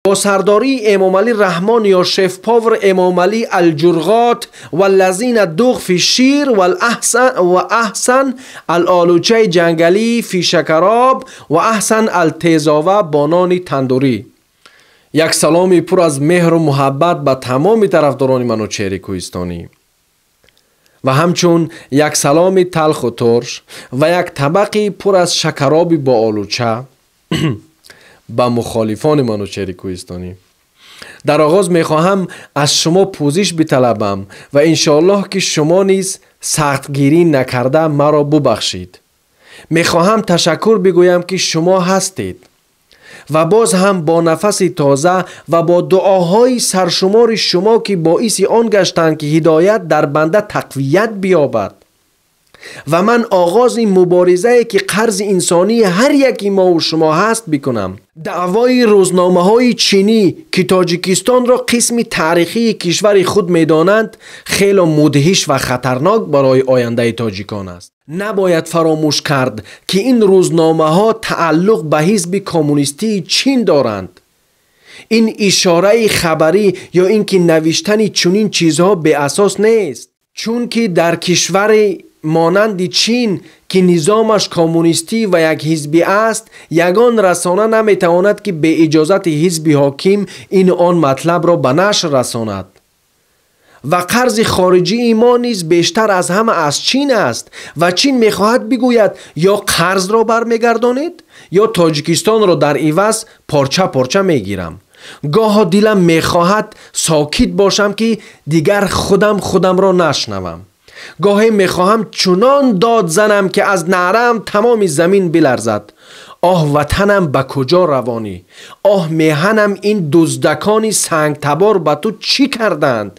Бо сардарии Эмомалӣ Раҳмон ё шеф-повар Эмомалӣ Алҷурғот ва лазина дуғ фи шир ва аҳсан ал-олучаи ҷангалӣ фи шакароб ва аҳсан ал-тезова бо нони тандурӣ. Як саломи пур аз меҳру муҳаббат ба тамоми тарафдорони Манучеҳри Кӯҳистонӣ ва ҳамчун як саломи талху турш ва як табақи пур аз шакароби бо олуча ба мухолифони Манучеҳри Кӯҳистонӣ. Дар оғоз мехоҳам аз шумо пӯзиш биталабам ва иншоаллоҳ, ки шумо низ сахтгирӣ накарда маро бубахшид. Мехоҳам ташаккур бигӯям, ки шумо ҳастед ва боз ҳам бо нафаси тоза ва бо дуоҳои саршумори шумо, ки боиси он гаштанд, ки ҳидоят дар банда тақвият биёбад ва ман оғози муборизае, ки қарзи инсонии ҳар яки мову шумо ҳаст, бикунам. Даъвои рӯзномаҳои чинӣ, ки Тоҷикистонро қисми таърихии кишвари худ медонанд, хело мудҳиш ва хатарнок барои ояндаи тоҷикон аст. Набояд фаромӯш кард, ки ин рӯзномаҳо тааллуқ ба Ҳизби Коммунистии Чин доранд. Ин ишораи хабарӣ ё ин ки навиштани чунин чизҳо беасос нест, чунки дар кишвари монанди Чин, ки низомаш коммунистӣ ва якҳизбӣ аст, ягон расона наметавонад, ки беиҷозати ҳизби ҳоким ину он матлабро ба нашр расонад. Ва қарзи хориҷии мо низ бештар аз ҳама аз Чин аст ва Чин мехоҳад бигӯяд: ё қарзро бармегардонед, ё Тоҷикистонро дар иваз порча порча мегирам. Гоҳо дилам мехоҳад сокит бошам, ки дигар худам худамро нашнавам. Гоҳе мехоҳам чунон дод занам, ки аз наъраам тамоми замин биларзад. Оҳ, ватанам, ба куҷо равонӣ? Оҳ, меҳанам, ин дуздакони сангтабор ба ту чӣ карданд?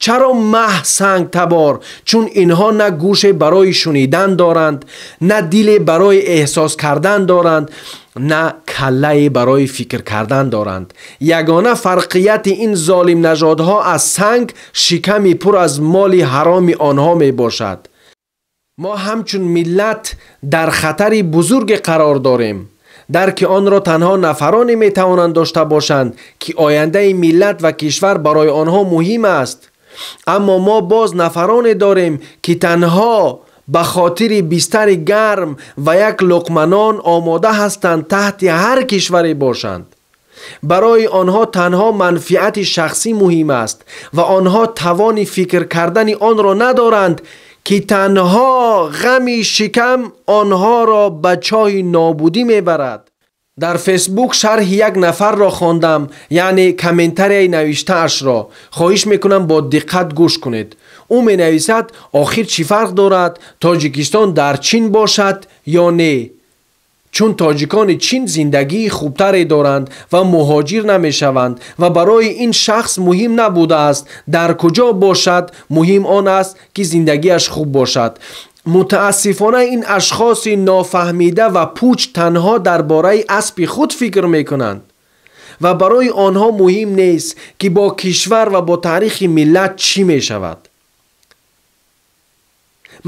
Чаро маҳз сангтабор? Чун инҳо на гӯше барои шунидан доранд, на диле барои эҳсос кардан доранд, на каллае барои фикр кардан доранд. Ягона фарқияти ин золимнажодҳо аз санг шиками пур аз моли ҳароми онҳо мебошад. Мо ҳамчун миллат дар хатари бузурге қарор дорем. Дарки онро танҳо нафароне метавонанд дошта бошанд, ки ояндаи миллат ва кишвар барои онҳо муҳим аст. Аммо мо боз нафароне дорем, ки танҳо ба хотири бистари гарм ва як луқма нон омода ҳастанд таҳти ҳар кишваре бошанд. Барои онҳо танҳо манфиати шахсӣ муҳим аст ва онҳо тавони фикр кардани онро надоранд, ки танҳо ғами шикам онҳоро ба чоҳи нобудӣ мебарад. Дар Фейсбук шарҳи як нафарро хондам, яъне комментарияи навиштаашро. Хоҳиш мекунам, бо диққат гӯш кунед. Ӯ менависад: охир чӣ фарқ дорад, Тоҷикистон дар Чин бошад ё не, чун тоҷикони Чин зиндагии хубтаре доранд ва муҳоҷир намешаванд. Ва барои ин шахс муҳим набудааст, дар куҷо бошад, муҳим он аст, ки зиндагиаш хуб бошад. Мутаассифона, ин ашхоси нофаҳмида ва пуч танҳо дар бораи аспи худ фикр мекунанд ва барои онҳо муҳим нест, ки бо кишвар ва бо таърихи миллат чӣ мешавад.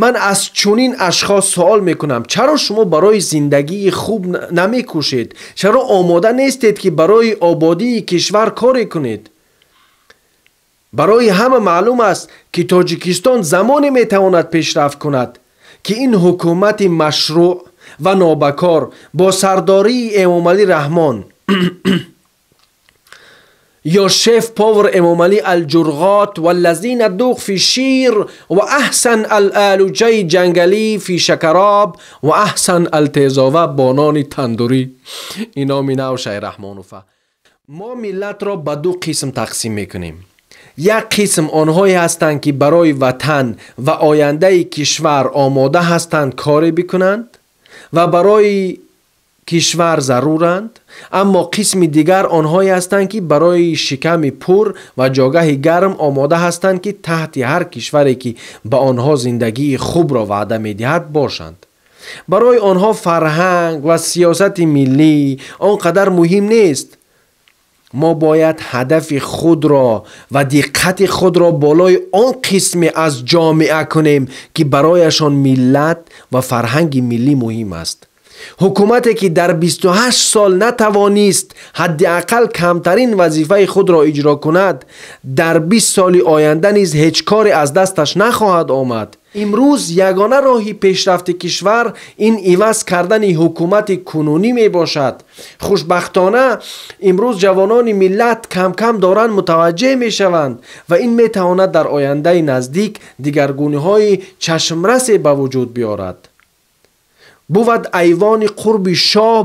Ман аз чунин ашхос суол мекунам: чаро шумо барои зиндагии хуб намекӯшед? Чаро омода нестед, ки барои ободии кишвар коре кунед? Барои ҳама маълум аст, ки Тоҷикистон замоне метавонад пешрафт кунад, ки ин ҳукумати машрӯъ ва нобакор бо сардории Эмомалӣ Раҳмон ё шеф повар Эмомалӣ Алҷурғот ва лазина дуғ фи шир ва аҳсан ал-олучаи ҷангалӣ фи шакароб ва аҳсан ал-тезова бо нони тандурӣ, иноми нав Шайраҳмонова. Мо миллатро ба ду қисм тақсим мекунем. Як қисм онҳое ҳастанд, ки барои ватан ва ояндаи кишвар омода ҳастанд коре бикунанд ва барои кишвар заруранд, аммо қисми дигар онҳое ҳастанд, ки барои шиками пур ва ҷогаҳи гарм омода ҳастанд, ки таҳти ҳар кишваре, ки ба онҳо зиндагии хубро ваъда медиҳад, бошанд. Барои онҳо фарҳанг ва сиёсати миллӣ он қадар муҳим нест. Мо бояд ҳадафи худро ва диққати худро болои он қисме аз ҷомеа кунем, ки барояшон миллат ва фарҳанги миллӣ муҳим аст. Ҳукумате ки дар 28 сол натавонист ҳадди ақал камтарин вазифаи худро иҷро кунад, дар 20 соли оянда низ ҳеҷ коре аз дасташ нахоҳад омад. Имрӯз ягона роҳи пешрафти кишвар ин иваз кардани ҳукумати кунунӣ мебошад. Хушбахтона, имрӯз ҷавонони миллат кам-кам доранд мутаваҷҷеҳ мешаванд ва ин метавонад дар ояндаи наздик дигаргуниҳои чашмрасе ба вуҷуд биёрад. Бувад айвони қурби шоҳ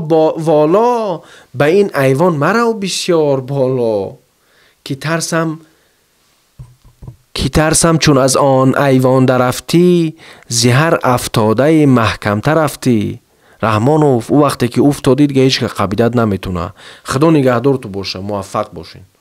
воло, ба ин айвон марав бисёр боло, ки тарсам чун аз он айвон дарафтӣ, зи ҳар афтодаи маҳкамтар афтӣ. Раҳмонов, ӯ вақте ки уфтодӣ, дига ҳеҷ ка қабидат наметуна. Худо нигаҳдор ту боша, муваффақ бошед.